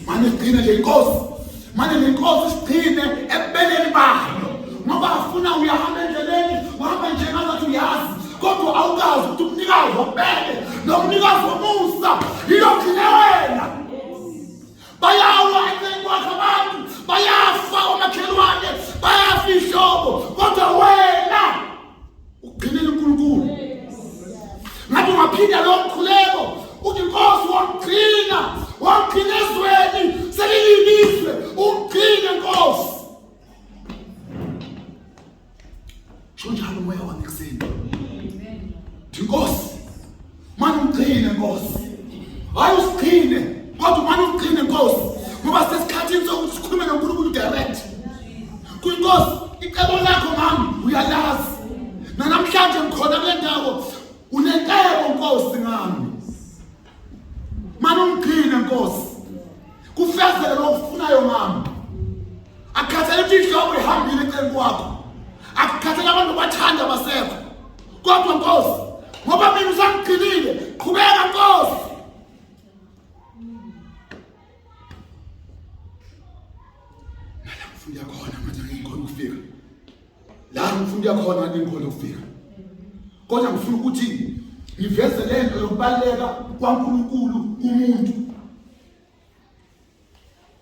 Mane sigcine nje inkosi, mane nenkosi sigcine ebeleni bayo, ngoba afuna uyahamba endleleni, uhamba nje ngazathi uyazi, kodwa awukazi ukuthi umnikazi wobele nomnikazi womusa yilogcine wena. Bayawa eceleni kwakho abantu, bayafa omakhelwane, bayafa ihlobo, kodwa wena ugcinile uNkulunkulu. Ngathi ungaphinda lo mkhuleko uthi Nkosi wangigcina, wangigcina ezweni selililizwe, ungigcine Nkosi. Sho njalo umoya wami ekuseni. Thi Nkosi, mane ungigcine Nkosi. Hayi usigcine, kodwa mane ungigcine Nkosi. Ngoba sesikhathini sokuthi sikhulume noNkulunkulu direct. Nkosi, icebo lakho ngami uyalazi. Nanamhlanje ngikhona kule ndawo unecebo Nkosi ngami. Mane ungigcine Nkosi. Kufezeke lokho okufunayo ngami. Akukhathele ukuthi inhloko ihambile eceleni kwakho. Akukhathele abantu bathanda basekho. Kodwa Nkosi, ngoba mina usangigcinile, qhubeka Nkosi. Nala ngifunda khona manje ngikhona ukufika. La ngifunda khona ngathi ngikhona ukufika. Kodwa ngifuna ukuthi ngiveze lento yokubaleka kwaNkulunkulu kumuntu.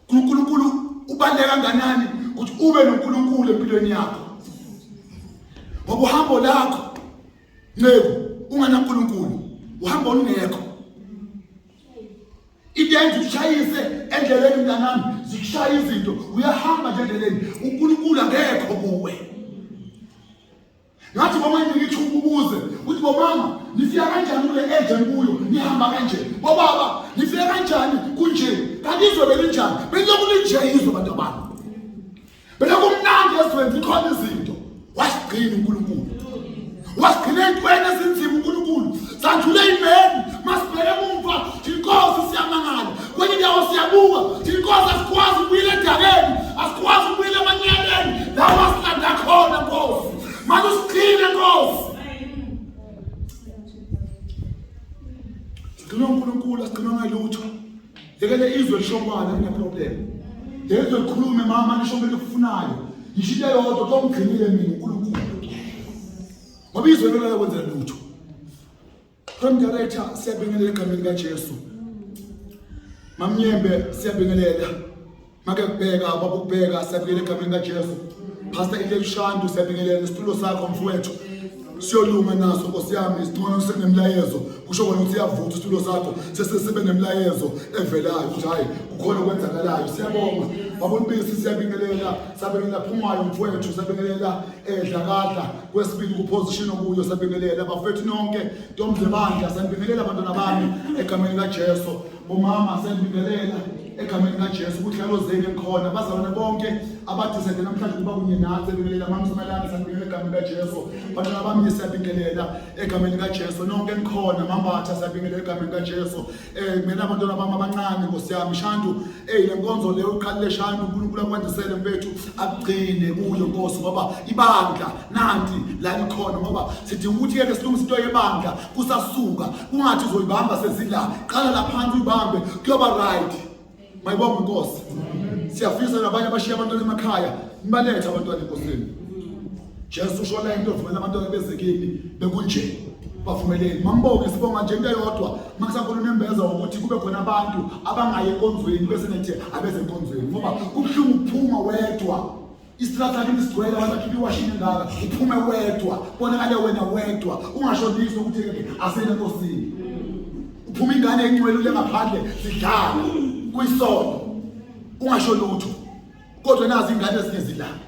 uNkulunkulu ubaluleke kanganani ukuthi ube noNkulunkulu empilweni yakho ngoba uhambo lakho nceku unganaNkulunkulu uhambo olungekho into yenza ushayise endleleni mntanami zikushaya izinto uyahamba nje endleleni uNkulunkulu akekho kuwe. Ngathi mama nginike ithuba ubuze ukuthi bomama nifika kanjani kule age enikuyo nihamba kanje bobaba nifika kanjani kunje kanti izwe belinjani belilokhu linje izwe bantu abantu belokumnandi ezweni zikhona izinto wasigcina uNkulunkulu wasigcina ey'ntweni ezinzima uNkulunkulu sandlule imeni masibheke emumva inkosi siyamangala kwenye indawo siyabuka inkosi asikwazi ukubuyela edakeni asikwazi ukubuyela emanyaleni la wasilanda khona nkosi manje usigcine nkosi sigcine uNkulunkulu asigcine ngalutho yekele izwe lishokwana kuneproblem lezwe likhulume mama lisho elikufunayo ngisho into eyodwa kongigcinile mina uNkulunkulu ngoba izwe lona kwenzela lutho. Prime Director siyabingelela egameni likaJesu. Mamnyembe siyabingelela. Make kubheka baba ukubheka siyabingelela egameni likaJesu. Pastor Ile Shandu siyabingelela nesitulo sakho mfowethu. Siyolunga naso Nkosi yami isingcono sekunemlayezo kusho kona ukuthi iyavutha isitulo sakho sesesibe nemlayezo evelayo ukuthi hayi kukhona okwenzakalayo siyabonga baba uLubisi siyabingelela sabingelela phumayo mfowethu sabingelela edlakadla kwesibili kuposition okuyo sabingelela bafethu nonke ntombi zebandla sanibingelela abantwana bami egameni kaJesu bomama sanibingelela. Egameni kaJesu kuhlalo zenu engikhona bazalwane bonke abadisede namhlanje ukuba kunye nathi ebingelela mama Simelane sanibingelela egameni kaJesu bantwana bami siyabingelela egameni kaJesu nonke enikhona mambatha siyabingelela egameni kaJesu eh mina abantwana bami abancane Nkosi yami Shandu hey le nkonzo leyo uqalile Shandu uNkulunkulu akwandisele mfethu akugcine kuyo Nkosi ngoba ibandla nanti la likhona ngoba sidinga ukuthi ke silungise into yebandla kusasuka kungathi uzoyibamba sezila qala la phansi uyibambe kuyoba right mayibonga inkosi siyafisa nabanye abashiya abantwana emakhaya nibalethe abantwana enkosini Jesu usho la into vumela abantwana beze kimi bekunje bavumeleni mambonge sibonga nje into eyodwa makusakhona unembeza ukuthi kube khona abantu abangayi enkonzweni bese nethi abeze enkonzweni ngoba kubuhlungu ukuphuma wedwa Istrata kimi sigcwele abantu akhipha iwashini engaka uphume wedwa bonakale wena wedwa ungashonisi ukuthi ke asene enkosini uphuma ingane encwele ule ngaphandle sidlala kuyisonto ungasho lutho kodwa nazi ingane ezinye zilala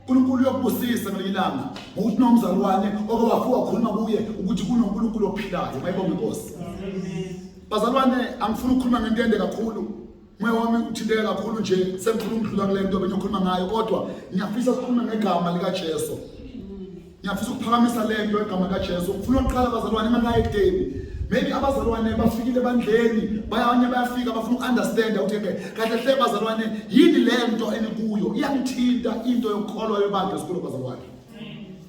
uNkulunkulu uyokubusisa ngelinye ilanga ngokuthi nomzalwane oke wafuka wakhuluma kuye ukuthi kunoNkulunkulu ophilayo mayibonge inkosi bazalwane angifuni ukukhuluma ngento ende kakhulu Moya wami uthinteke kakhulu nje sengikhuluma ukudlula kule nto bengiyokhuluma ngayo kodwa ngiyafisa sikhulume ngegama likaJesu. Ngiyafisa ukuphakamisa le nto egama likaJesu. Ngifuna ukuqala abazalwane emakhaya ekudeni. Maybe abazalwane bafikile ebandleni, bayanye bayafika bafuna uku-understanda ukuthi ke kahle hle bazalwane yini le nto enikuyo. Iyangithinta into yokukholwa yebandla esikulo bazalwane.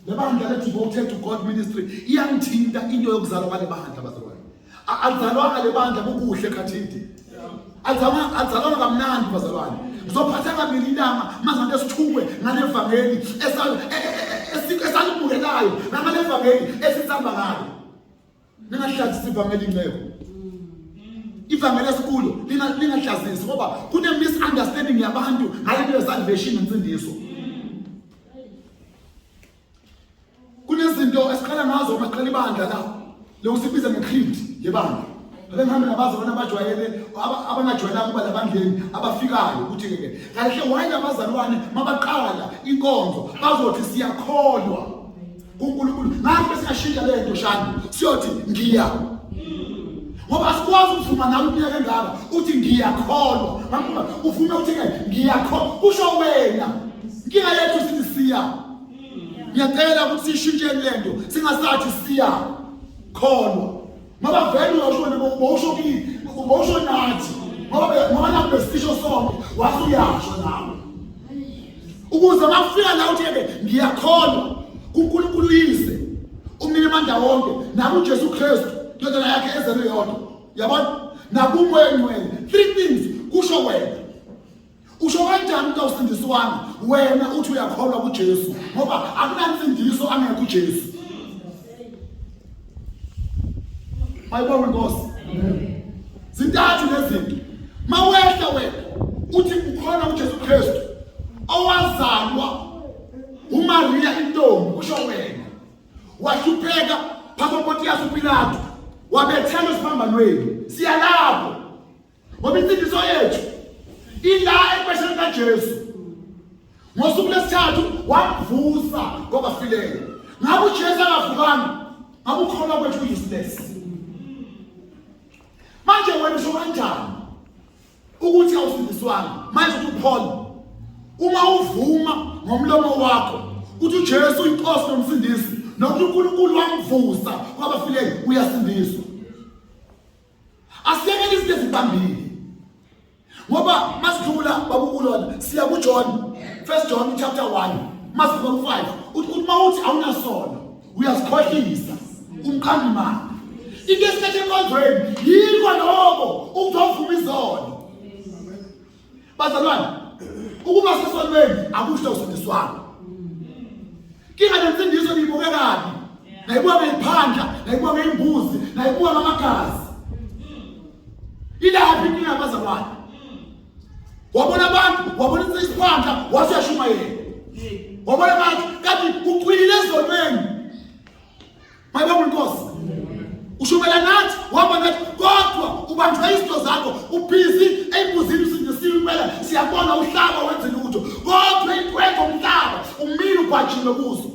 Le bandla le-Devoted to God Ministry iyangithinta into yokuzalwa kwale bandla bazalwane. Alizalwanga lebandla kukuhle khathidi. Alizalwanga alizalwanga kamnandi bazalwane. Ngizophatheka mina intanga mazanto esithukwe ngalevangeli esalibukelayo nangalevangeli esisamba ngayo. Ningahlazisi ivangeli inceko. Ivangeli esikulo lingahlazisi ngoba kune misunderstanding yabantu ngale nto ye-salvation nensindiso. Kunezinto esiqala ngazo uma siqala ibandla la lokusibiza nge-creed yebandla. Ake ngihambe nabazalwane abajwayele abangajwayelanga ukuba labandleni abafikayo ukuthi ke kahle why labazalwane mabaqala inkonzo bazothi siyakholwa kuNkulunkulu. Ngathi besingashintsha le nto shani siyothi ngiya ngoba asikwazi ukuvuma nawe iminyaka engaka uthi ngiyakholwa ngakho uvume uthi ke ngiyakholwa kusho wena inkinga yethu sithi siya Ngiyacela ukuthi sishintsheni lento singasathi siya kholwa ngoba vele uyosho wena bowusho kimi bowusho nathi ngoba ngoba nakho besisho sonke wase uyasho nawe ukuze makufika la uthi ke ngiyakholwa kuNkulunkulu uyise umnini amandla wonke nakuJesu Kristu indodana yakhe ezelwe yodwa yabona nakumoya engcwele three things kusho wena Usho kanjani ukuthi awusindiswanga wena uthi uyakholwa kuJesu ngoba akunansindiso angekho uJesu. Ayibonge Nkosi. Zintathu lezinto. Mawehla wena uthi ukhona uJesu Kristu owazalwa uMaria intombi kusho wena. Wahlupheka phambi koPontiyasi uPilato wabethelwa esiphambanweni. Siyalapho. Ngoba insindiso yethu ila ekwesheni kaJesu. Ngosuku lesithathu wamvusa kwabafileyo. Ngabe uJesu akavukanga, ngabe ukholwa kwethu useless. Manje wena usho kanjani ukuthi awusindiswanga? Manje uthi uPaul uma uvuma ngomlomo wakho ukuthi uJesu uyinkosi nomsindisi nokuthi uNkulunkulu wamvusa kwabafileyo uyasindiswa. Asiyekele izinto ezibambile. Ngoba masidlula babukulona siya kuJohn, First John chapter 1, masifika ku5. Uthi uthi mawuthi awunasono, uyazikhohlisa, umqambi manga. Into esilethe enkonzweni yikho lokho ukuthi awuvuma izono. Bazalwane, ukuba sesonweni akusho usindiswanga. Kinga nensindiso niyibuke kabi. Nayibuka ngeyiphandla, nayibuka ngeyimbuzi, nayibuka ngamagazi. Ilaphi inkinga bazalwane? Wabona abantu, wabona isiphandla, wase uyashumayela. Wabona abantu kanti ucwilile ezonweni. Mayibonga inkosi. Ushumela nathi, wahamba nathi kodwa ubanjwa izinto zakho, ubhizi eyibuzini usindisiwe impela, siyabona uhlaba wenze lutho. Kodwa intwengo umhlaba umile ugwajiwe kuzo.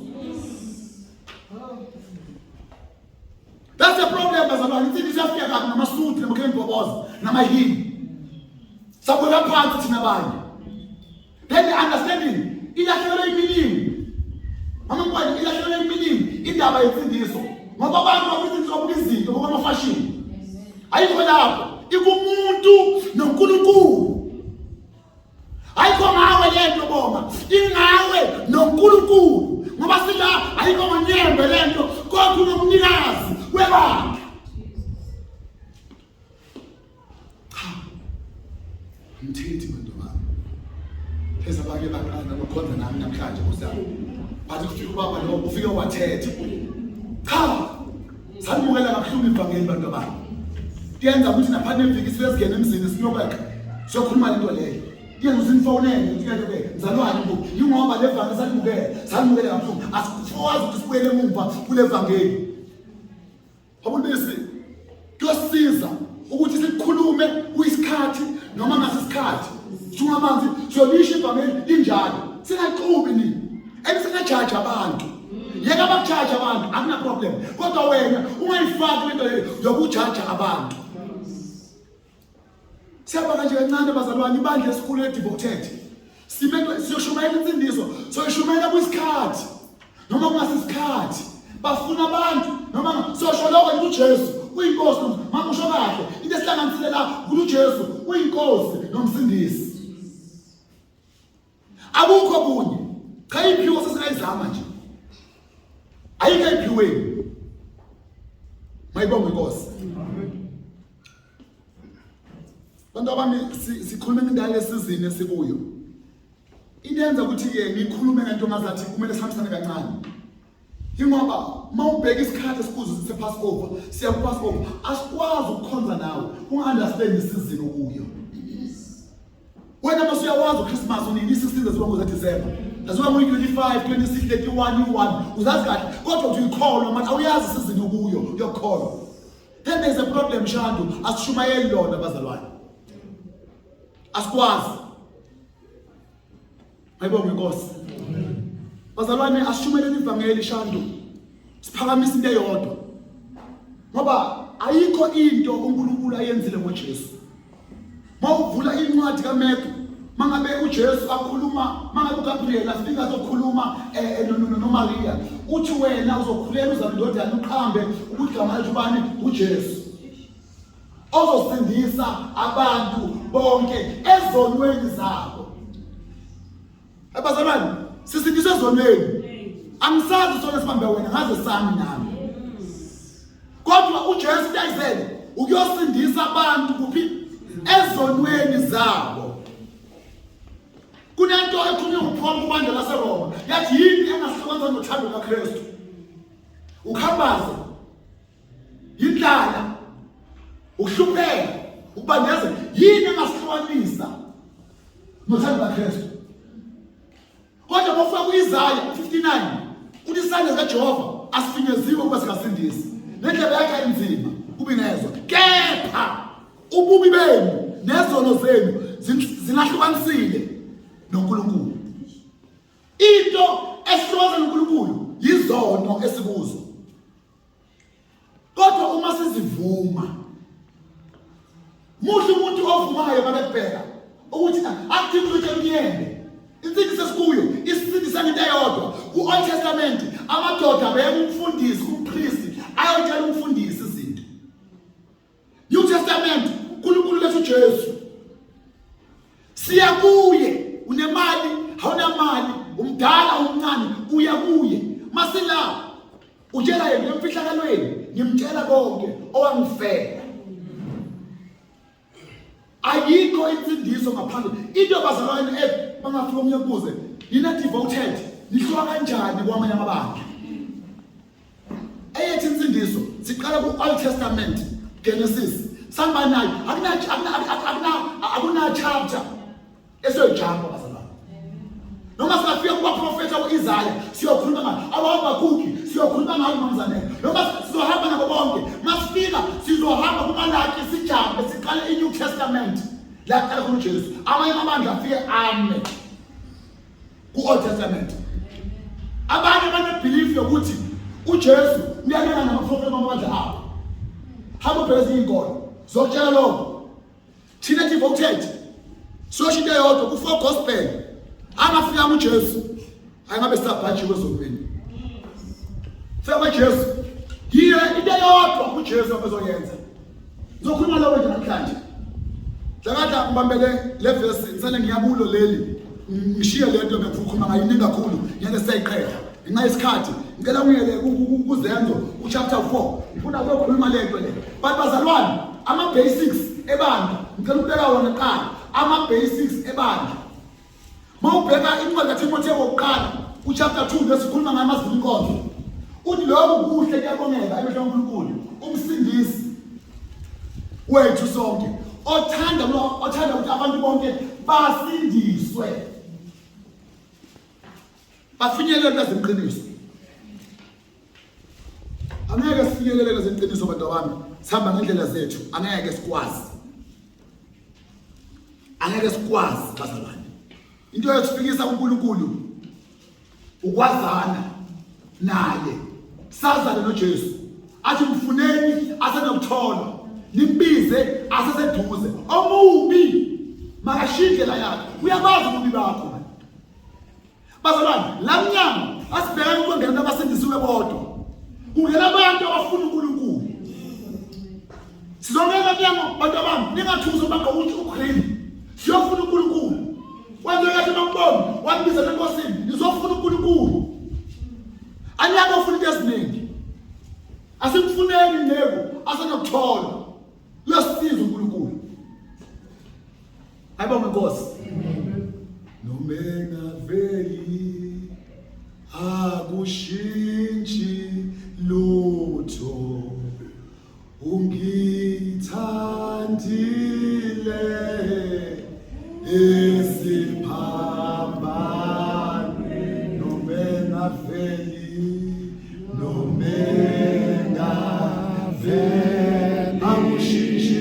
That's the problem bazalwane. Insindiso yafika kabi namasuti namakhembhoboza namahini. Sabona phansi thina abanye. Then the understanding ilahlekelwe iminingi. Mama Mkwani ilahlekelwe iminingi indaba yensindiso. Ngoba abantu bafuthi babuka izinto ngokwamafashini. Ayikho lapho. Ikumuntu noNkulunkulu. Ayikho ngawe lento bonga. Ingawe noNkulunkulu. Ngoba sila ayikho ngonyembe lento kodwa unomnikazi webandla. Cha. Mthethi bantu bami. Pheza bake baqala bakhonza nami namhlanje Nkosi yami. Bathi kufika ubaba lo ufike wathetha. Cha. Salimukela kabuhlungu ivangeli bantu bami. Kuyenza ukuthi naphakathi neviki sibe singena emzini sinobeka. Siyokhuluma lento leyo. Kuyenza ukuthi nifonele ukuthi ke mzalwane bo yingoba le vangeli salimukela. Salimukela kabuhlungu. Asikwazi ukuthi sibuyele emumva kule vangeli. Abulisi kuyosiza ukuthi sikhulume kuyisikhathi noma ngasisikhathi. Sithunga amanzi siyolisha ivangeli linjalo. Singaxubi ni. And singajaji abantu. Yeka abakujaji abantu akuna problem. Kodwa wena ungayifaki lento yokujaja abantu. Siyabona nje kancane bazalwane ibandla esikhulu edevoted. Sime siyoshumayela insindiso, soyishumayela kwisikhathi. Noma kungasisikhathi. Bafuna abantu noma siyosho lokho nje uJesu uyinkosi mama usho kahle. Into esihlanganisile la uJesu uyinkosi nomsindisi. Akukho kunye. Cha iphiwo sesingayizama nje. Ayikho iphiweni. Mayibonge inkosi. Bantu abami sikhuluma ngendawo yesizini esikuyo. Into yenza ukuthi ke ngikhulume ngento ngazathi kumele sihambisane kancane. Ingoba mawubheka isikhathi esikuzo sise Passover, siya ku Passover, asikwazi ukukhonza nawe unga-understand isizini okuyo. Wena mase uyawazi uChristmas unini isisize ziba ngoza December. Aziwa ngo 25, 26, 31, 1. Uzazi kahle kodwa uthi uyikholwa manje awuyazi isizini okuyo yokukholwa. Then there's a problem Shandu, asishumayeli lona bazalwane. Asikwazi. Ayibonge inkosi. Bazalwane asishumeleni ivangeli Shandu. Siphakamisa into eyodwa. Ngoba ayikho into uNkulunkulu ayenzile ngoJesu. Mawuvula incwadi kaMatthew mangabe uJesu akhuluma mangabe uGabriel afika azokhuluma eh, eh, noMaria uthi wena uzokhulelwa uzaba indodana uqambe ukuthi gama lethu bani uJesu ozosindisa abantu bonke ezonweni zabo abazalwane sisindiswe ezonweni angisazi sona sibambe wena ngaze sami nami kodwa uJesu uyayizele ukuyosindisa abantu kuphi ezonweni zabo kunento ekhulunywa nguPaul kubandla laseRoma yathi yini engasihlukanisa nothando lukaKristu ukhambaze yindlala ukuhlupheka ukubandezela yini engasihlukanisa nothando lukaKristu Kodwa bafika ku-Isaya 59 uthi isandla sikaJehova asifinyeziwe ukuba singasindisi nendlebe yakhe ayinzima kuba ingezwa kepha ububi benu nezono zenu zinahlukanisile noNkulunkulu. Into esihlukanisa noNkulunkulu yizono esikuzo. Kodwa uma sizivuma muhle umuntu ovumayo makekubheka ukuthi akuthi ukuthi kuyende insindiso esikuyo isindisa ngento eyodwa ku-Old Testament amadoda beyeka umfundisi kumpristi ayotshela umfundisi izinto New Testament uNkulunkulu lethu uJesu siya kuye unemali awunamali umdala umncane uya kuye masila utshela yena emfihlakalweni ngimtshela konke owangifela ayikho insindiso ngaphandle into bazalwane eh bangafika omunye kuze nina devoted nihluka kanjani kwamanye amabandla Eyethu insindiso siqala ku-Old Testament Genesis sihamba nayo akuna akuna akuna chapter esoyijamba bazalwane noma singafika kubaprofetha u-Isaya siyokhuluma ngayo abaHabakuki siyokhuluma ngayo mamzanele noma sizohamba nabo bonke masifika sizohamba kuMalaki sijambe siqale i-New Testament la kuqala khona uJesu amanye amabandla afike ame ku-Old Testament abanye banebelief yokuthi uJesu uyalingana namaprofeti amabandla abo hamba ubheke ezinye iy'nkolo zokutshela lokho thina devoted Sosho into eyodwa ku-four gospel angafikanga uJesu ayingabe sisabhajiwe ezulwini. Fika kwaJesu yiyo into eyodwa uJesu abezoyenza. Ngizokhuluma lokho nje namhlanje. Dlakadla ngibambele le verse ngisale ngiyakulo leli ngishiye le nto bengifuna ukukhuluma ngayo iningi kakhulu ngeke sisayiqeda ngenxa yesikhathi ngicela ungiyele kuzenzo uchapter 4 ngifuna ukuyokhuluma le nto le but bazalwane ama-basics ebandla ngicela ukubeka wona kuqala ama-basics ebandla uma ubheka incwadi kaThimothewu wokuqala uchapter 2 lesikhuluma ngayo amazulu inkonzo uthi lokhu kuhle kuyabongeka emehlweni kaNkulunkulu umsindisi wethu sonke othanda othanda ukuthi abantu bonke basindiswe bafinyelele kweziqiniso angeke sifinyelele kweziqiniso bantu bami sihamba ngendlela zethu angeke sikwazi angeke sikwazi bazalwane into yokufikisa kuNkulunkulu ukwazana naye sazane noJesu athi mfuneni asenokuthola nimbize aseseduze omubi makashiye indlela yakhe uyabazi ububi bakho Bazalwane, la mnyango asibhekane ukungena abasindisiwe bodwa. Kungena abantu abafuna uNkulunkulu. Sizongena mnyango bantu abami, ningathuzi uma ukuthi ugreen. Siyofuna uNkulunkulu. Wenze kahle mamboni, wambiza enkosini, nizofuna uNkulunkulu. Aniyake ufuna into eziningi. Asimfuneni nceku, asenokuthola. Uyasisiza uNkulunkulu. Ayibonge Nkosi. Noma engaveli akushintshi lutho ungithandile esiphambane noma engaveli noma engaveli akushintshi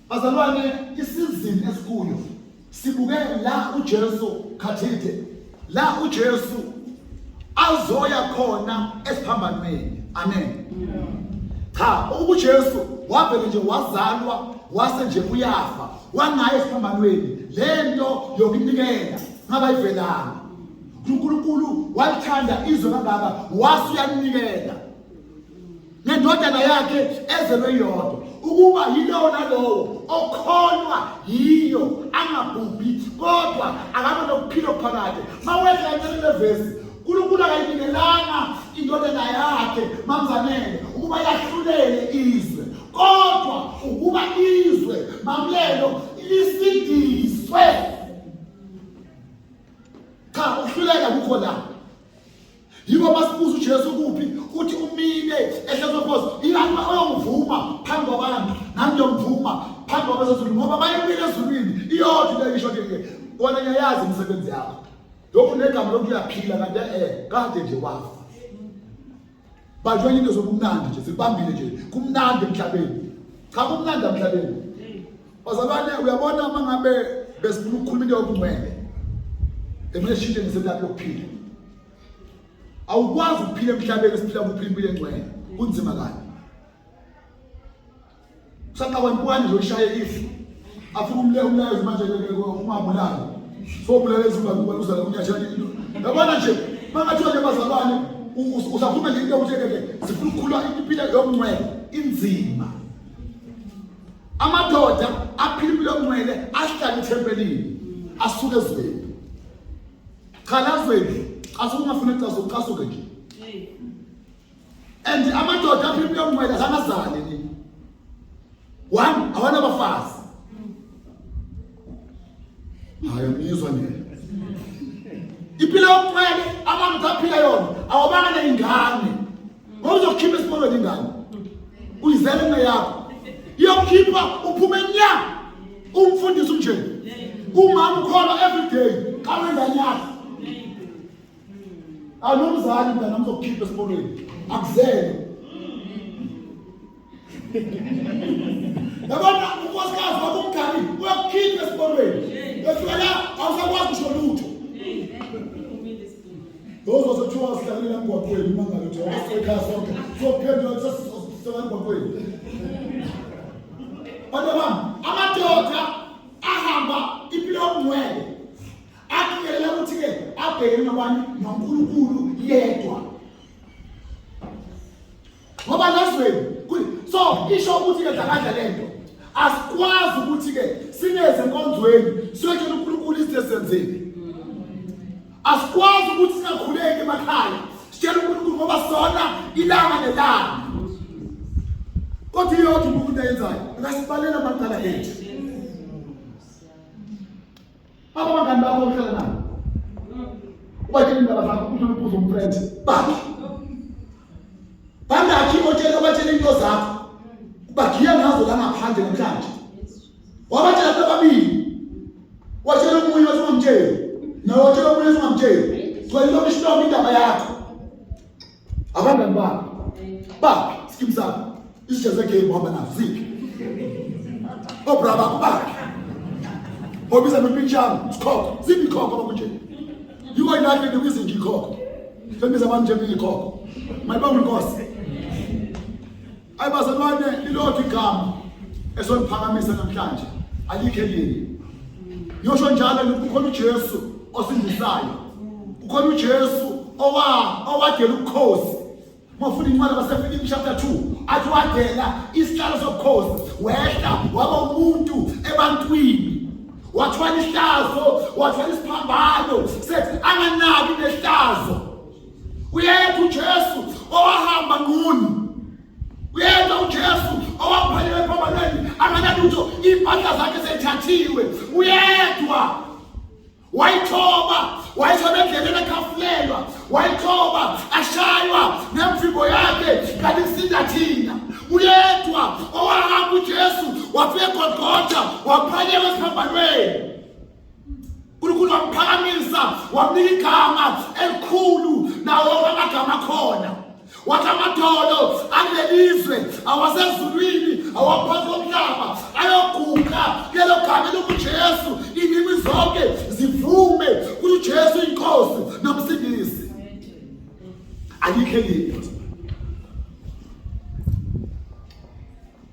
Bazalwane isizini esikuyo sibuke la uJesu khathide la uJesu azoya khona esiphambanweni amen cha uJesu wavele nje wazalwa wase nje uyafa wangaya esiphambanweni lento yokunikela ngaba ivelanga uNkulunkulu walithanda izwe kangaka wase uyanikela ngendodana yakhe ezelwe yodwa ukuba yilowo nalowo okholwa yiyo angabhubhi kodwa akabe nokuphila okuphakade mawehla kancane le vesi uNkulunkulu akayinikelanga indodana yakhe mamzanele ukuba yahlulele izwe kodwa ukuba izwe mamlelo lisindiswe cha ukuhluleka kukho la Yiko masibuza uJesu kuphi uthi umile ehlezi phosi ilani oyongivuma phambi kwabantu nami ngiyomvuma phambi kwabasezulwini ngoba bayimile ezulwini iyodwa into eyisho ke wena ngiyayazi imisebenzi yakho lokhu negama lokhu uyaphila kanti eh kade nje wafa banjwe into zobumnandi nje zibambile nje kumnandi emhlabeni cha kumnandi emhlabeni bazalwane uyabona uma ngabe besifuna ukukhuluma into yobungcwele emele shintshe ngesemlaphi yokuphila awukwazi ukuphila emhlabeni esiphila kuphila impilo engcwele kunzima kabi usaqaba impukane nje ushaye ifu afike umle umlayezo manje ungabulali sobulala izingane uzala unyashana into yabona nje mangathiwa nje bazalwane usakhuluma nje into ukuthi ke sifuna ukukhula impilo yomncwele inzima amadoda aphila impilo yomncwele ahlala ethempelini asuke ezweni cha lazweni casuka ungafuni casuka ucasuke nje and amadoda aphila impilo yomncwele azange azale nini. One, awanabafazi. Hayi ngizwa nje. Impilo yobucwele abantu aphila yona awabanga neyingane. Ngoba uzokhipha esikolweni ingane. Uyizele ngane yakho. Iyokhipha uphume nya. Umfundisi unje. Umama ukholwa every day xa wenza nyaka. Anomzali mntana uzokukhipha esikolweni. Akuzele. Yabona unkosikazi wakho umgani uyakukhipha esikolweni. Efika la awusakwazi kusho lutho. Those was kuthiwa sihlalela emgwaqweni uma ngabe kuthiwa wasekhaya sonke sophendula sesisela emgwaqweni. Bantu bami, amadoda ahamba impilo yobungcwele aqikelela ukuthi-ke abhekene nobani noNkulunkulu yedwa. Ngoba lezweni so isho ukuthi ke dlakadla lento asikwazi ukuthi ke singeze enkonzweni siyotshela uNkulunkulu izinto esenzile. Asikwazi ukuthi singakhuleki emakhaya sitshela uNkulunkulu ngoba sona ilanga nelanga. Kodwa iyodwa uNkulunkulu ayenzayo akasibalela amacala ethu. Baba abangani bakho ohlala nabo. Ubatshela indaba zakho uthi uphuza umfriend. Bakhe. Bangakhi otshela obatshela into zakho. Ubagiya ngazo la ngaphandle namhlanje. Wabatshela abantu ababili. Watshela omunye wathi ungamtsheli. Nawe watshela omunye wathi ungamtsheli. Gcwele lonke ishloko indaba yakho. Abangani bakho. Baphi skim sakho. Izinja zegame uhamba nazo ziphi? Obra bakho baphi? Obiza nempintshana sikhokho. Ziphi ikhokho bakunje? Yiko ilahle nekuyizinja ikhokho. Semiza abantu nje ikhokho. Mayibonge inkosi. Ayi bazalwane lilodwa igama esoniphakamisa namhlanje alikho elinye. Ngiyosho njalo ukuthi kukhona uJesu osindisayo. Kukhona uJesu owa owadela ubukhosi. Mafuna incwadi baseFilipi chapter 2 athi wadela isihlalo sobukhosi wehla waba umuntu ebantwini wathwala ihlazo wathwala isiphambano sethi anganaki nehlazo uyedwa uJesu owahamba nqunu uyedwa uJesu owaphalela ephambanweni anganalutho iy'mpahla zakhe seyithathiwe uyedwa wayithoba wayithoba endleleni ekhafulelwa wayithoba ashaywa nemvimbo yakhe kanti kusinda thina uyedwa owahamba uJesu wafika eGolgotha waphanyekwa esiphambanweni uNkulunkulu wamphakamisa wamnika igama elikhulu nawo wonke amagama akhona wathi amadolo alelizwe awasezulwini awaphansi komhlaba ayoguqa kulelo gama elinguJesu ilimi zonke zivume ukuthi uJesu inkosi nomsindisi alikho elinye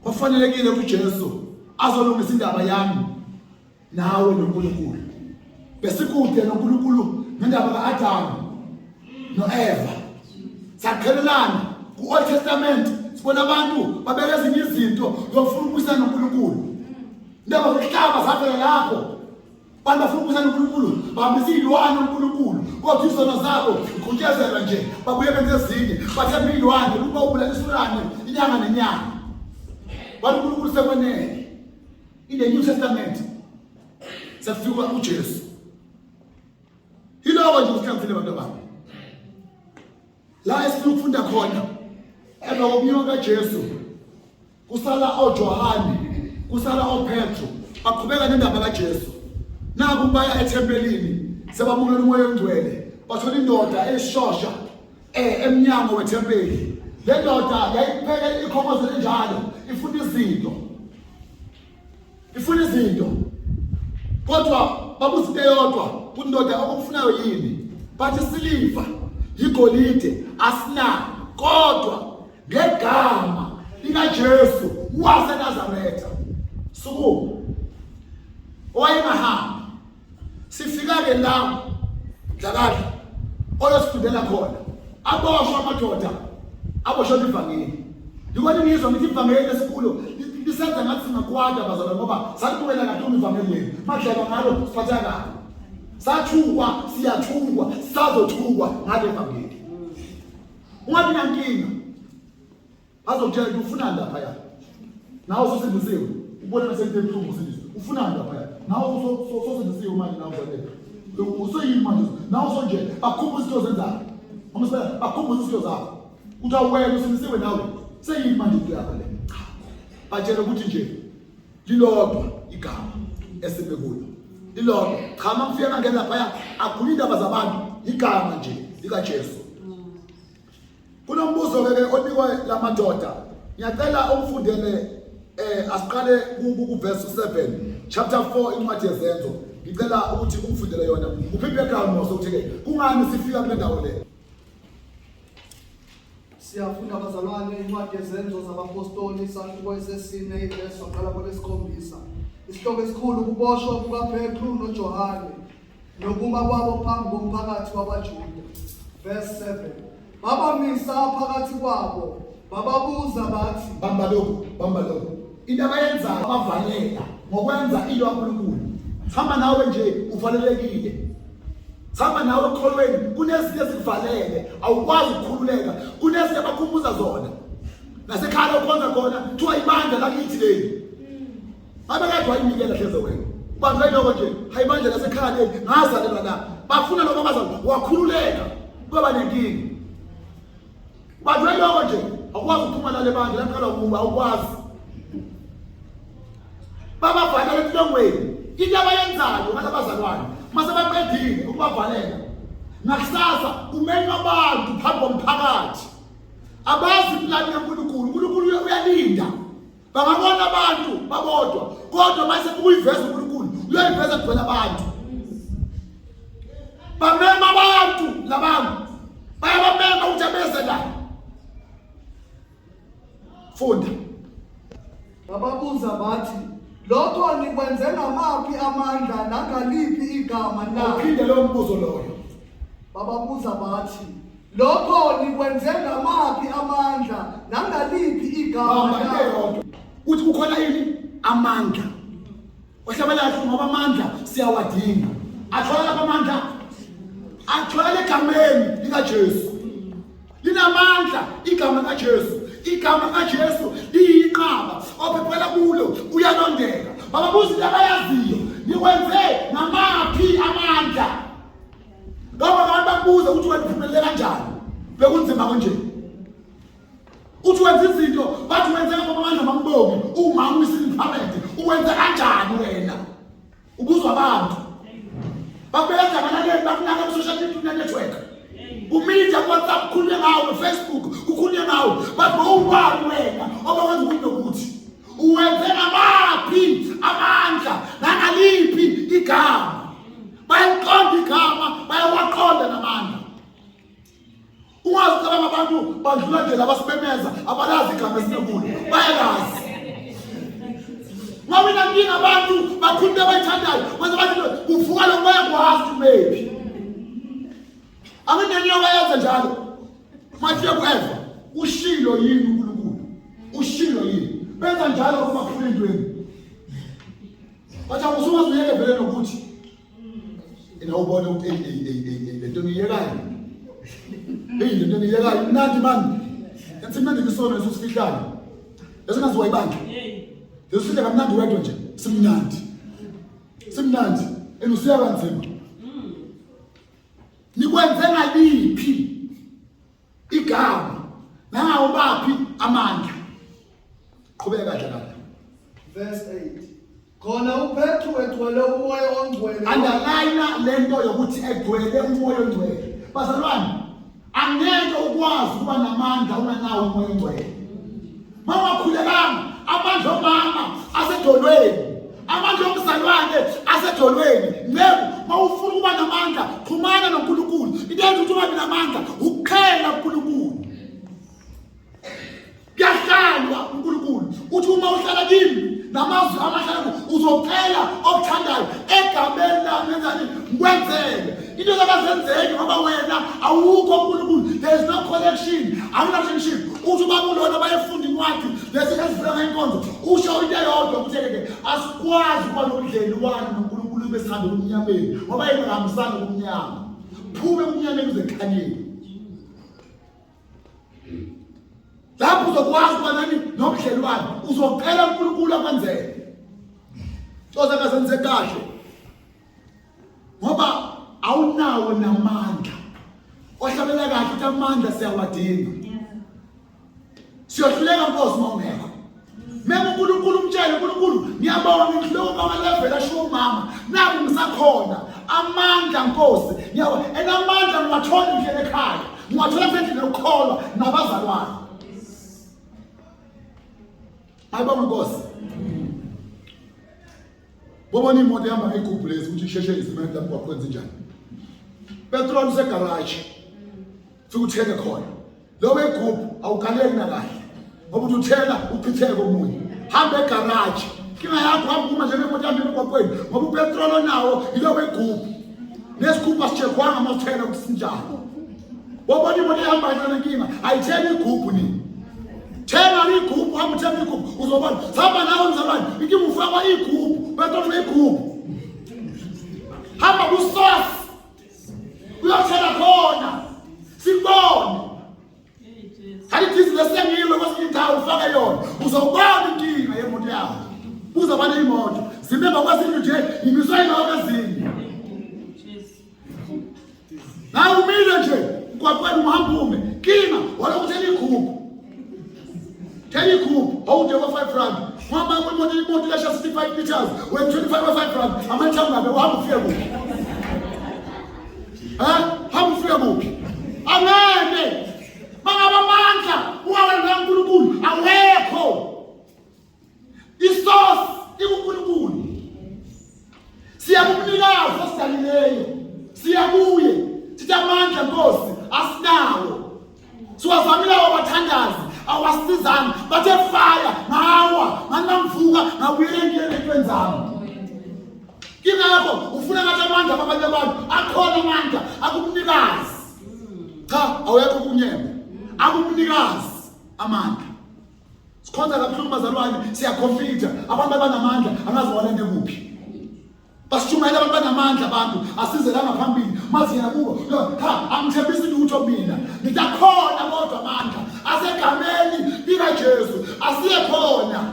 kwafanelekile uJesu azolungisa indaba yami nawe noNkulunkulu besikude noNkulunkulu ngendaba kaAdamu noEva saqhelelana ku-Old Testament sibona abantu babeka ezinye izinto yokufuna ukubuyisana noNkulunkulu indaba zokuhlaba zavela lapho abantu bafuna ukubuyisana noNkulunkulu bahambisa iy'lwane uNkulunkulu kodwa izono zabo ziqhutshezelwa nje babuye benze ezinye bathemba iy'lwane ukuba ubulala isilwane inyanga nenyanga bathi uNkulunkulu sekwenele In the New Testament sekufika uJesu. Yiloko nje usihlangile abantu abami. La esifuna ukufunda khona emva kokunyuka kaJesu kusala oJohane kusala oPetro baqhubeka nendaba kaJesu. Naku baya ethempelini sebamukela umoya ongcwele bathola indoda eyishosha emnyango wethempeli. Le ndoda yayipheke ikhomozele njalo ifuna izinto ifuna izinto kodwa babuza into eyodwa ukuthi ndoda okufunayo yini bathi isiliva yigolide asinalo kodwa ngegama likaJesu waseNazaretha sukuma owayengahambi Sifika-ke la Dlakadla oyosifundela khona aboshwa amadoda aboshwa ivangeli. Yikho ngizwa ngithi ivangeli lesikulo lisenza ngathi singakwata bazalwane ngoba salibukela kakhulu ivangeli leli. Madlala ngalo siphatha kabi. Sathukwa siyathukwa sazothukwa ngale vangeli. Ungabi nankinga. Bazokutshela ukuthi ufunani lapha ya. Nawe usindisiwe. Ubona nasento ebuhlungu usindisiwe. Ufunani lapha? Nawe usosindisiwe manje nawe uzalele. Usuyini manje? Nawe usonje bakhumbuza izinto ozenzayo. Uma sibeka bakhumbuza izinto zakho. Uthi awena usindisiwe nawe. Seyini manje into yakho le? Cha. Batshela ukuthi nje lilodwa igama esime kulo. Lilodwa. Cha uma ngifika ngangena lapha akhuluma indaba zabantu igama nje likaJesu. Kunombuzo ke onikwa lamadoda. Ngiyacela umfundele asiqale ku verse 7 chapter 4 incwadi yezenzo. Ngicela ukuthi umfundele yona. Uphi background mos ukuthi ke kungani sifika kule ndawo le? Siyafunda bazalwane incwadi yezenzo zabapostoli isahluko esesine ivesi waqala kwelesikhombisa. Isihloko esikhulu ukuboshwa kukaPetru noJohane nokuma kwabo phambi komphakathi wabaJuda. Verse 7. Babamisa phakathi kwabo, bababuza bathi, Bamba lokhu, bamba lokhu. Into abayenzayo bavalela ngokwenza into kaNkulunkulu. Hamba nawe nje uvalelekile. Hamba nawe ekholweni kunezinto ezikuvalele, awukwazi ukukhululeka. Kunezinto abakhumbuza zona. Nasekhaya okhonza khona kuthiwa ibandla lakithi leli. Ngabe kade wayinikela hleze wena. Ubanjwe yiloko nje, hayi bandla lasekhaya leli, ngazalelwa la. Bafuna lokho abazali, wakhululeka. Kwaba nenkinga. Ubanjwe yiloko nje, awukwazi ukuphuma lale bandla, laqala ukuba awukwazi. Babavalela etilongweni. Into abayenzayo ngalabazalwane, mase baqedile ukubavalela. Ngakusasa kumenywa abantu phambi komphakathi. Abazi iplani kaNkulunkulu. uNkulunkulu uyalinda. Bangabona abantu babodwa kodwa mase kuyiveza uNkulunkulu uyoyiveza kugcwele abantu. Bamema abantu labantu. Bayabamema ukuthi abeze la. Funda. Bababuza bathi, lokho nikwenze ngamaphi amandla nangaliphi igama na? Uphinde lowo mbuzo loyo. Bababuza bathi, Lokho nikwenze ngamaphi amandla nangaliphi igama na? Eyodwa. Uthi kukhona yini amandla? Ohlabelayo ngoba amandla siyawadinga. Athola lapha amandla. Athola egameni likaJesu. Linamandla igama likaJesu. Igama likaJesu liyinqaba ophephela kulo uyalondeka. Bababuza into abayaziyo. Nikwenze ngamaphi amandla? Ngoba abantu bakubuza ukuthi wena uphumelele kanjani. Bekunzima konje. Uthi wenza izinto bathi wenze ngoba amandla bambongi umama uyisimphamente uwenze kanjani wena? Ubuzwa abantu. Bakubeka abalaleli bakunaka ku social media network. Ku-media ku-WhatsApp kukhulunywe ngawe, Facebook kukhulunywe ngawe. Bathi bowubani wena obawenza ukuthi nokuthi. Uwenze ngamaphi amandla nangaliphi igama? Bayaliqonda igama, bayawaqonda namandla. Ungazi ucabanga abantu badlula nje labasibemeza abalazi igama esinekulo. Bayalazi. Ngoba inankinga abantu bakhuluma into abayithandayo, baze bathi kuvuka lokhu bayakwazi ukuthi umephi. Anginenyoka yenza njalo. Mathi ku-Eva, ushilo yini uNkulunkulu? Ushilo yini? Benza njalo uma kufuna entweni. Bathi awusukaze uyeke vele nokuthi ina ubone ukuthi eyi eyi eyi eyi eyi lento ngiyekayo. Eyi lento ngiyekayo imnandi mani. Yathi mnandi kisono leso sifihlayo. Lesingaziwa ibandla. Leso sidla kamnandi wedwa nje simnandi. Simnandi. And usiya kanzima. Nikwenze ngaliphi igama nangawo baphi amandla? Qhubeka dlakadla. Verse 8. Khona uPetru egcwele uMoya oNgcwele. Underline lento yokuthi egcwele uMoya oNgcwele. Bazalwane, angeke ukwazi ukuba namandla ungenawo uMoya oNgcwele. Mawakhulekanga amandla omama asedolweni, amandla omzalwane asedolweni. Nceku, mawufuna ukuba namandla, xhumana noNkulunkulu. Into yenza ukuthi ungabi namandla ukuqhela uNkulunkulu. Kuyahlalwa uNkulunkulu. Uthi uma uhlala kimi namazwi amahlala uzocela okuthandayo egameni lami ngenzani ngikwenzele into zakazenzeki ngoba wena awukho uNkulunkulu. There is no connection, akuna relationship. Uthi ubaba ulona bayefunda incwadi lesi esivula ngenkonzo usho into eyodwa ukuthi ke asikwazi ukuba nobudlelwane noNkulunkulu besihambe kumnyameni ngoba yena akahambisani kumnyama. Phuma emnyameni uze ekukhanyeni. Lapho uzokwazi ukuba nani Nobudlelwane uzocela uNkulunkulu akwenzele. Coza akazenze kahle. Ngoba awunawo namandla. Ohlabela kahle uthi amandla siyawadinga. Siyohluleka Nkosi uma ungekho. Mema uNkulunkulu umtshele uNkulunkulu ngiyabonga ngihluleka kwama level ashiwo umama. Naku ngisakhona. Amandla Nkosi. Ngiyawa enamandla ngiwathola ngihlele ekhaya. Ngiwathola sendlini yokukholwa nabazalwane. Ayibonga Nkosi. Bobona imoto ihamba ngegubhu lezi ukuthi isheshe izimele la mgwaqweni zinjani. Petrol usegaraji. Fika uthenge khona. Lo wegubhu awukaleki nakahle. Ngoba uthi uthela uchitheke komunye. Hamba egaraji. Inkinga yakho hamba uma nje nemoto yami emgwaqweni ngoba upetrol onawo yilo wegubhu. Nesigubhu asichekwanga uma uthela ukuthi sinjani. Wabona imoto ihamba kancane inkinga ayitheli igubhu nini. Thenga igubhu hamba uthenga igubhu uzobona. Sihamba nawe mzalwane inkinga ufakwa igubhu petrol wegubhu. Hamba ku-source uyothela khona sikubone Hayi idizili esengile kwesinye indawo ufake yona uzobona inkinga yemoto yakho. Buza abantu imoto zime ngokwesintu nje imiswa yiloko ezinye. Nawe umile nje mgwaqweni uhamba ume kinga wena uthela ikhuphu. Thela ikhuphu awude kwa 5 rand. Mama imoto imoto lasha 65 liters wena 25 kwa 5 rand amalitha ngabe uhamba ufike kuphi? Ha? Hamba ufike kuphi? Angeke. Bangaba amandla ungawena kaNkulunkulu awekho. Isource ikuNkulunkulu. Siya kumnikazi osidalileyo. Siya kuye. Sithi amandla Nkosi asinawo. Siwazamile abathandazi awasizanga bathe fire ngawa nganamvuka ngabuyela entweni zami. Ingakho ufuna ngathi amandla kwabanye abantu akhona amandla akumnikazi. Cha awekho kunyembe. Akumnikazi amandla. Sikhonza kabuhlungu bazalwane siyakhomfitha abantu abanamandla angazi walende kuphi. Basishumayela abantu banamandla abantu asize la ngaphambili mazi yena kubo cha angithembisi lutho mina ngithi akhona kodwa amandla asegameni likaJesu asiye khona.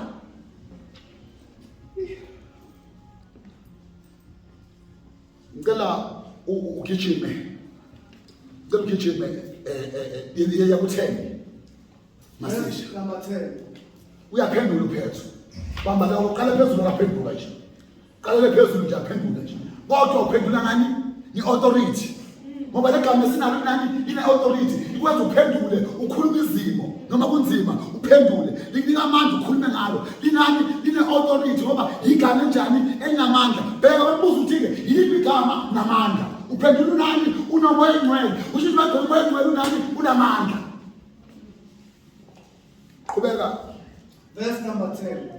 Ngicela ugijime. Ngicela ugijime eh eh, eh ya ku-10. Masisha. Number 10. Uyaphendula uPhetro. Bamba la uqala phezulu akaphenduka nje. Qalele phezulu nje aphendula nje. Kodwa uphendula ngani? Ngi-authority. Ngoba le gama esinalo nani ine-authority ikwenza uphendule ukhulume izimo noma kunzima uphendule likunika amandla ukhulume ngalo linani line-authority ngoba yigama enjani elinamandla bheka bakubuza ukuthi-ke yiliphi igama namandla uphendula unani unomoya engcwele usho ukuthi bagcina umoya engcwele unani unamandla qhubeka Verse number 10.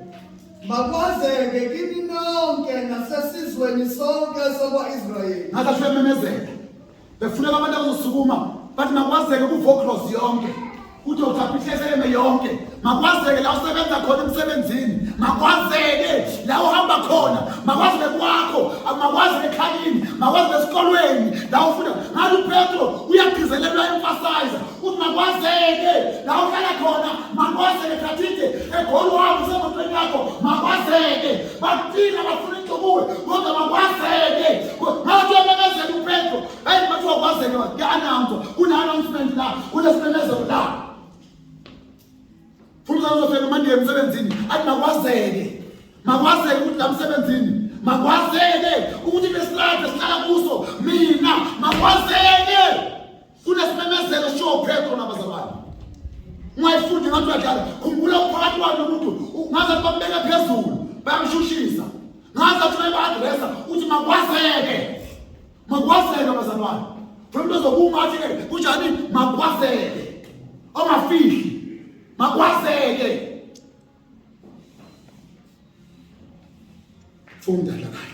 Makwazeke kini nonke nasesizweni sonke sakwa-Israyeli. Ngathi asiyamemezela. Befuneka abantu abazosukuma bathi makwazeke kuVokros yonke. UDr Pihleseme yonke. Makwazeke la usebenza khona emsebenzini. Makwazeke la uhamba khona. Makwazeke kwakho, makwazeke ekhayini, makwazeke esikolweni la ufunda. Ngathi uPetro uyagcizelela emphasize uthi makwazeke la uhlala khona makwazeke khathide egoli wami usemotweni yakho makwazeke bakudinga bafuna into kuwe kodwa makwazeke ngathi uyamemezela upetro eyi bathiwa kwazeke kuya-announce kune-announcement la kunesimemezelo la futhi uzofika umandiye emsebenzini athi makwazeke makwazeke ukuthi la msebenzini makwazeke ukuthi lesilapho esihlala kuso mina makwazeke Kunesimemezelo sho Petro nabazalwane. Ungayifundi ngathi uyadlala. Khumbula uphakathi kwami nomuntu ngaze bambeke phezulu bayamshushisa. Ngaze athi bayi-addressa uthi makwazeke. Makwazeke bazalwane. Funa umuntu ozokuma athi ke kunjani makwazeke. Ongafihli. Makwazeke. Funda la.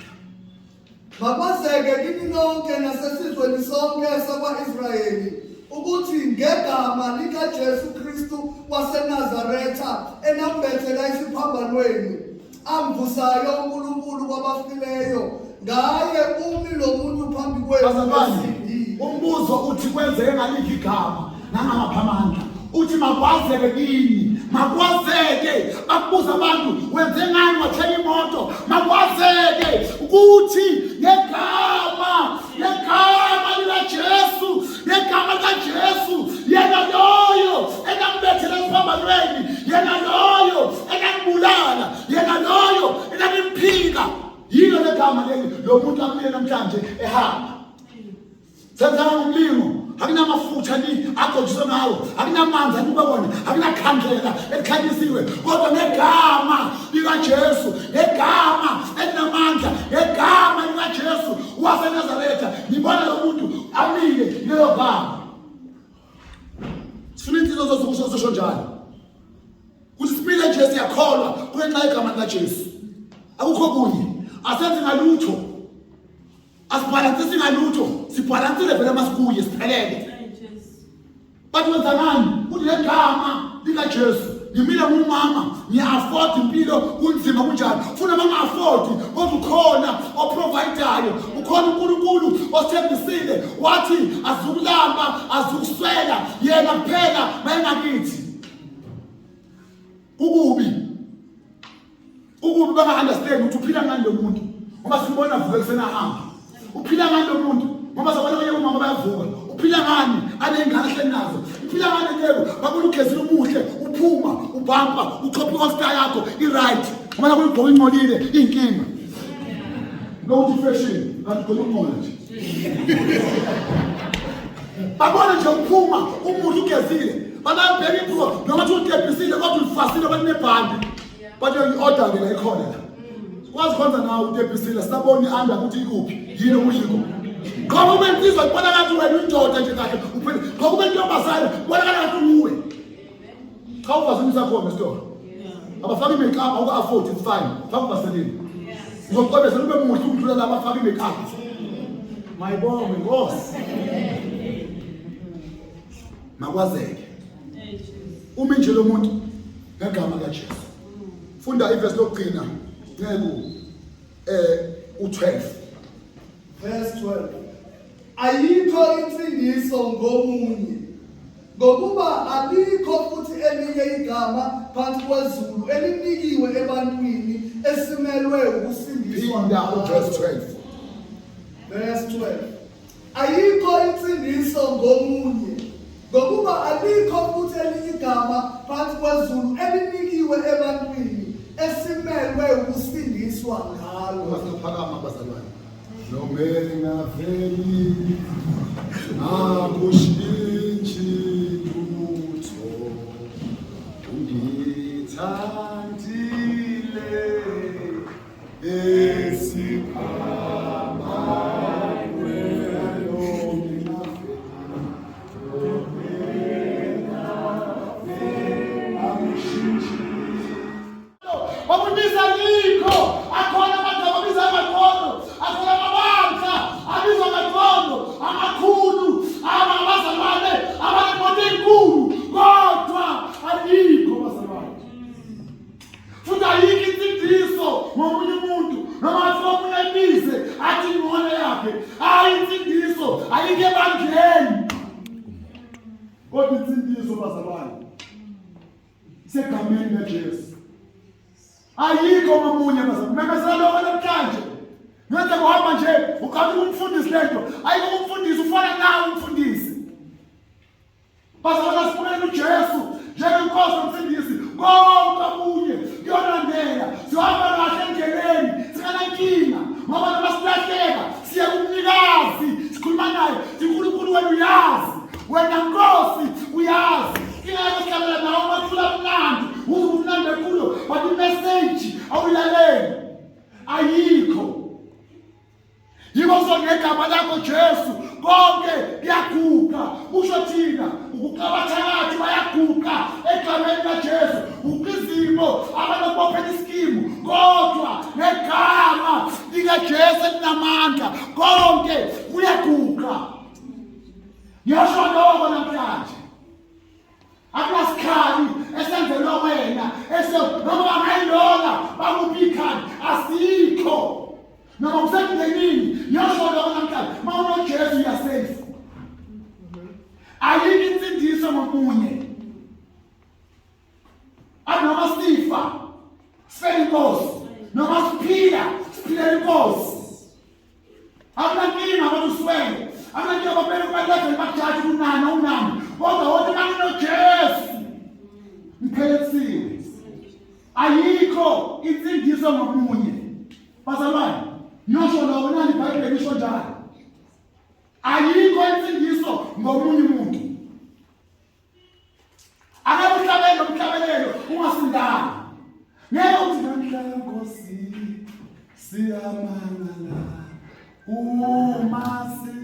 Makwazeke kini nonke nasesizweni sonke sakwa-Israyeli ukuthi ngegama likaJesu Kristu waseNazaretha enambethela esiphambanweni amvusayo uNkulunkulu kwabafileyo ngaye umi lo muntu phambi kwenu Bazalwane, umbuzo uthi kwenzeke ngaliphi igama nangamaphi amandla uthi makwazeke kini makwazeke. Ukuthi ngegama, ngegama likaJesu, ngegama likaJesu, yena loyo enambethela esiphambanweni, yena loyo enambulala, yena loyo enanimphika. Yilo legama leli lo muntu amile namhlanje ehamba. Senzana ngomlingo, akunamafutha ni agcotshiswe ngawo, akunamanzi anuka wona, akunakhandlela elikhanyisiwe, kodwa ngegama likaJesu, ngegama elinamandla, ngegama likaJesu waseNazaretha, ngibona lo muntu amile lelo gama. Sifuna inhliziyo zokusho zosho njalo. Kuthi simile nje siyakholwa kungenxa yegama likaJesu. Akukho kunye. Asenzi ngalutho. Asibhalansisi ngalutho, sibhalansile vele masikuye siphelele. Bathi wenza ngani? Uthi legama likaJesu. Ngimile ngumama, ngiya-afford impilo kunzima kunjani. Funa banga-afford kodwa ukhona oprovidayo, ukhona uNkulunkulu osithembisile wathi azukulamba, azukuswela yena kuphela mayengakithi. Kukubi. Ukubi banga-understand ukuthi uphila ngani lo muntu ngoba simbona avuka ekuseni ahamba. Uphila ngani lo muntu ngoba sabona abanye omama bayavuka. Uphila ngani aney'ngane ahleli nazo. Uphila ngani nceku babona ugezile umuhle uphuma ubhampa uchopha i-all-star yakho i-right ngoba nakho igqoka ingcolile iy'nkinga. Lokuthi fashion kanti ugqoke ukungcola nje. Babona nje uphuma umuhle ugezile bababheka iphuzo noma thi utebhisile kodwa ulifasile balinebhande. But i-order ke la ikhona la. Sikwazi khonza nawe utebhisile sisabona i-under ukuthi ikuphi yini okuyikho. Qha ube insizwa kubona ngathi wena uyindoda nje kahle uphele. Qha ube intombazane kubonakala ngathi uwe. Cha uvaseline sakhona esitolo. Abafaki i-makeup awuka-afford it's fine. Faka uvaseline. Uzoqobezela ube muhle ukudlula laba abafaka i-makeup. Mayibonge Nkosi. Makwazeke. Uma nje lo muntu ngegama likaJesu. Funda ivesi lokugcina nceku u12. Verse 12. Ayikho insindiso ngomunye ngokuba alikho futhi elinye igama phansi kwezulu elinikiwe ebantwini esimelwe ukusindiswa. Phinda uverse 12. Verse 12. Ayikho insindiso ngomunye, ngokuba alikho futhi elinye igama phansi kwezulu elinikiwe ebantwini esimelwe ukusindiswa ngalo. Uma singaphakama bazalwane. Noma engaveli akushintshi lutho ungithandile Wakubiza likho akhona amagama abiza amaqondo akhona amabandla abizwa amaqondo amakhulu abazalwane abanemoto enkulu kodwa alikho bazalwane futhi ayikho insindiso ngomunye umuntu noma athi omunye ayibize athi ingcono yakhe hayi insindiso ayikho ebandleni kodwa insindiso bazalwane isegameni likaJesu ayikho ngomunye bazalwane memezela lokho namhlanje ngenze kuhamba nje uqhamuka umfundisi lento ayikho umfundisi ufana nawe umfundisi Bazalwane sifuneni uJesu njengenkosi nomsindisi konke okunye kuyolandela. Siyohamba kahle endleleni singanankinga ngoba noma silahleka siye kumnikazi sikhuluma naye uNkulunkulu wena uyazi wena Nkosi uyazi ingeke sihlabela nawe amaculo amnandi uze umnandi kakhulu but imessage awuyilaleli ayikho. Yiko so ngegama lakho Jesu konke kuyaguqa kusho thina ukuqabathakathi bayaguqa egameni kaJesu uqizimo abanokubophela isikimu kodwa ngegama likaJesu elinamandla konke kuyaguqa ngiyasho lokho namhlanje Akunasikhali esenzelwa wena ese noma bangayilona bakuphi ikhali asikho noma kusemndenini yosho lokho namhlanje uma unoJesu uyasafe ayikho insindiso ngomunye anoma sifa sifele inkosi noma siphila siphilela inkosi. Akunankinga abantu uswele. Akunankinga babele kuba level bakujaji kunani unani. Kodwa wothi manginoJesu. Ngiphelelisiwe. Ayikho insindiso ngomunye. Bazalwane, ngiyosho lokho nani iBhayibheli lisho njalo. Ayikho insindiso ngomunye umuntu. Angeke uhlabele umhlabelelo ungasindanga. Ngeke uthi namhla Nkosi siyamangala uma si.